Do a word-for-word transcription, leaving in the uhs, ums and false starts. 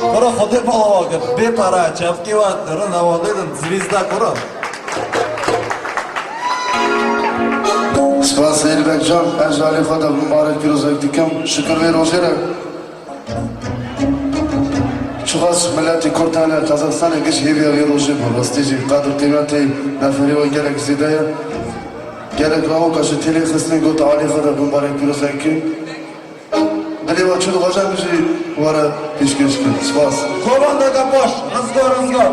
Kuro Xwedê bala kir. Bê pere, çepkê we dirin, hevalê din, zivîz de kuro. Spas Elbek can, ez ji alî xwe de mibarek pîrozek dikim. Şikir vê rojê re. Çiqas miletê Kurd hene Qazaxistanê giş hêviya vê rojê bû. Rastî jî qedir qîmetê neferê we gelek zêde ye. Gelek rawok a ji têlê xistin got alî xwe de mibarek pîrozek kin. Dilê we çû dixwaze min jî we re pêşkêş kim. Spas. Kovandeke baş, rizgar rizgar.